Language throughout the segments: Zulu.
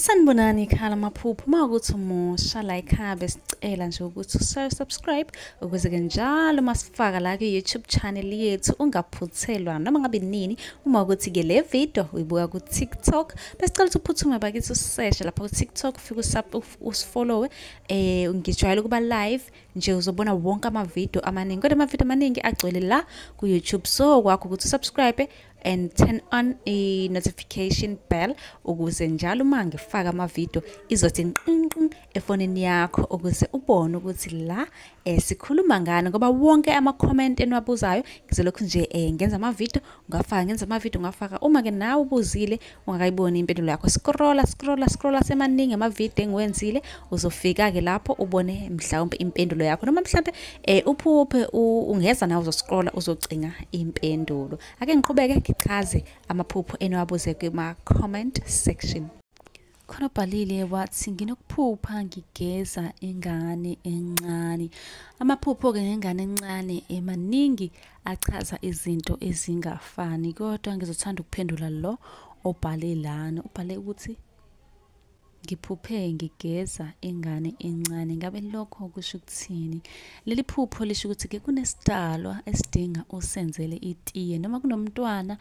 Sanibonani ekhaya lamaphupho. Uma ukuthi umusha la ekhaya besicela nje ukuthi usubscribe ukuze-ke njalo uma sifaka la kwi-YouTube channel yethu ungaphuthelwa noma ngabe nini. Uma ukuthi-ke le video uyibuka ku-TikTok, besicela ukuthi uphuthume bakithi useshe lapha ku-TikTok, ufike usifollowe. Ngijwayele ukuba live nje, uzobona wonke amavidiyo amaningi, kodwa amavidiyo amaningi agcwele la ku-YouTube. So kwakho ukuthi usubscribe and turn on i-notification bell ukuze njalo uma ngifaka amavidiyo izothi nqinqin efonini yakho, ukuze ubone ukuthi la sikhuluma ngani, ngoba wonke ama-comment eniwabuzayo ngizolokhu nje ngenza amavidiyo ungafaka, ngenza amavidiyo ungafaka. Uma-ke nawe ubuzile ungakayiboni impendulo yakho, scrolla scrolla scrolla, semaningi amavidiyo engiwenzile, uzofika-ke lapho ubone mhlawumbe impendulo yakho, noma mhlawumbe uphuphe ungeza nawe uzoscrolla uzocinga impendulo. Ake ngiqhubeke ngichaze amaphupho eniwabuze kuma-comment section. Khona obhalile wathi, nginokuphupha ngigeza ingane encane. Amaphupho-ke ngengane encane emaningi achaza izinto ezingafani, kodwa ngizothanda ukuphendula lo obhale lana. Ubhale ukuthi ngiphuphe ngigeza ingane encane, ngabe lokho kusho ukuthini? Leli phupho lisho ukuthi-ke kunesidalwa esidinga usenzele itiye, noma kunomntwana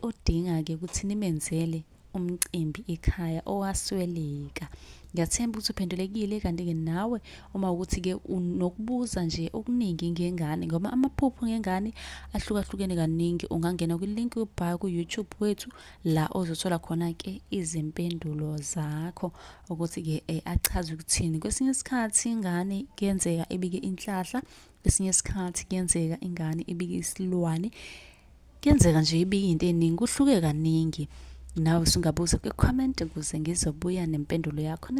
odinga-ke ukuthi nimenzele umcimbi ekhaya owasweleka. Ngiyathemba ukuthi uphendulekile, kanti-ke nawe uma ukuthi-ke unokubuza nje okuningi ngengane, ngoba amaphupho ngengane ahlukahlukene kaningi, ungangena kwi-link bio ku-YouTube wethu la ozothola khona-ke izimpendulo zakho ukuthi-ke achaze ukuthini. Kwesinye isikhathi ingane kuyenzeka ibike inhlahla, kwesinye isikhathi kuyenzeka ingane ibike isilwane, kuyenzeka nje ibike into eningi, kuhluke kaningi. Nawe usungabuza kwi-comment ukuze ngizobuya nempendulo yakho.